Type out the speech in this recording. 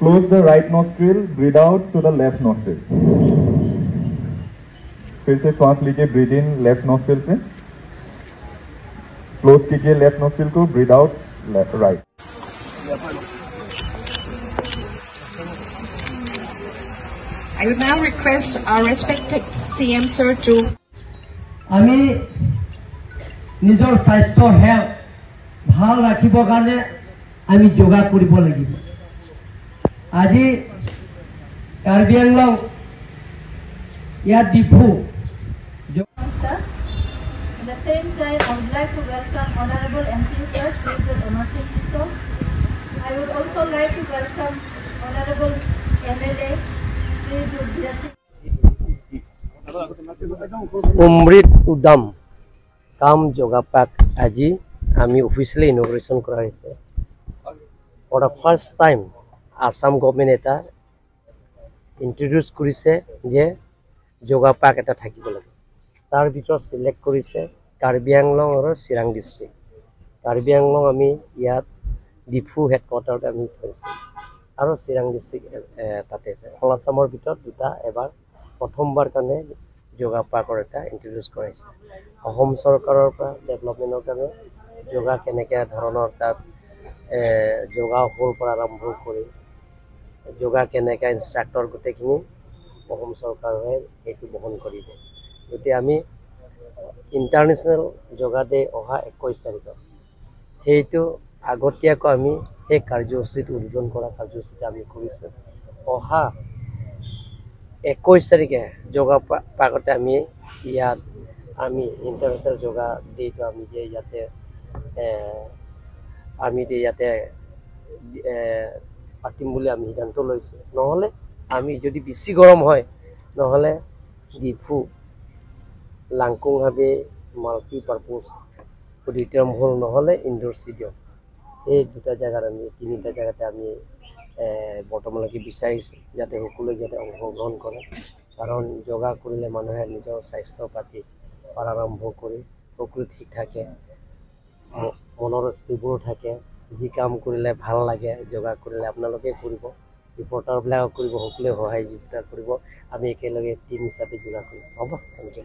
Close the right nostril, breathe out to the left nostril. फिर से सांस लीजिए, breathe in left nostril say, close कीजिए left nostril को, breathe out right. I would now request our respected CM sir to আমি নিজৰ স্বাস্থ্য health ভাল ৰাখিবৰ কাৰণে আমি যোগা কৰিব লাগিব। আজি কাৰ্বি আংলং ইয়াত Diphu. Sir. At the same time, I would like to welcome Honorable MP Sir, Sri Amar Singh Tisso. I would also like to welcome Honorable MLA Sri Dhira Singh. Amrit Udam cum Yoga Park আজি আমি officially ইনগ্ৰেশ্যন কৰা হৈছে। For the first time Assam government এটা introduce কৰিছে যে yoga park এটা থাকিব লাগে। তাৰ ভিতৰত চিলেক্ট কৰিছে কাৰ্বি আংলং আৰু চিৰাং ডিষ্ট্ৰিক্ট। কাৰ্বি আংলং আমি ইয়াত ডিফু হেডকোৱাৰ্টাৰত আমি থৈছোঁ আৰু চিৰাং ডিষ্ট্ৰিক্ট তাতে আছে। অল আছামৰ ভিতৰত দুটা এবাৰ প্ৰথমবাৰ কাৰণে যোগা পাৰ্কৰ এটা ইণ্ট্ৰডিউচ কৰাইছে। অসম চৰকাৰৰ পৰা ডেভেলপমেণ্টৰ কাৰণে যোগা কেনেকৈ ধৰণৰ তাত যোগা হল পৰা আৰম্ভ কৰি যোগা কেনেকৈ ইনষ্ট্ৰাক্টৰ গোটেইখিনি অসম চৰকাৰে সেইটো বহন কৰিব। গতিকে আমি ইণ্টাৰনেশ্যনেল যোগা ডে অহা 21 তাৰিখত সেইটো আগতীয়াকৈ আমি সেই কাৰ্যসূচীত উদ্বোধন কৰা কাৰ্যসূচীত আমি কৰিছোঁ। অহা 21 তাৰিখে যোগা পাৰ্কতে আমি ইয়াত আমি ইণ্টাৰনেশ্যনেল যোগা ডেটো আমি যে ইয়াতে আমি ইয়াতে পাতিম বুলি আমি সিদ্ধান্ত লৈছোঁ। নহ'লে আমি যদি বেছি গৰম হয় নহ'লে ডিফু লাংকুং হাবি মাল্টিপাৰ্পজ অডিটৰিয়াম হল নহ'লে ইনডোৰ ষ্টেডিয়াম, এই দুটা জেগাত আমি তিনিটা জেগাতে আমি বৰ্তমানলৈকে বিচাৰিছোঁ যাতে সকলোৱে যাতে অংশগ্ৰহণ কৰে। কাৰণ যোগা কৰিলে মানুহে নিজৰ স্বাস্থ্য পাতি পৰা আৰম্ভ কৰি সকলো ঠিক থাকে, মনৰ স্থিৰবোৰ থাকে। যি কাম কৰিলে ভাল লাগে যোগা কৰিলে আপোনালোকে কৰিব, ৰিপৰ্টাৰবিলাকক কৰিব, সকলোৱে সহায় যোগদান কৰিব। আমি একেলগে টীম হিচাপে যোগা কৰিম। হ'ব, thank U.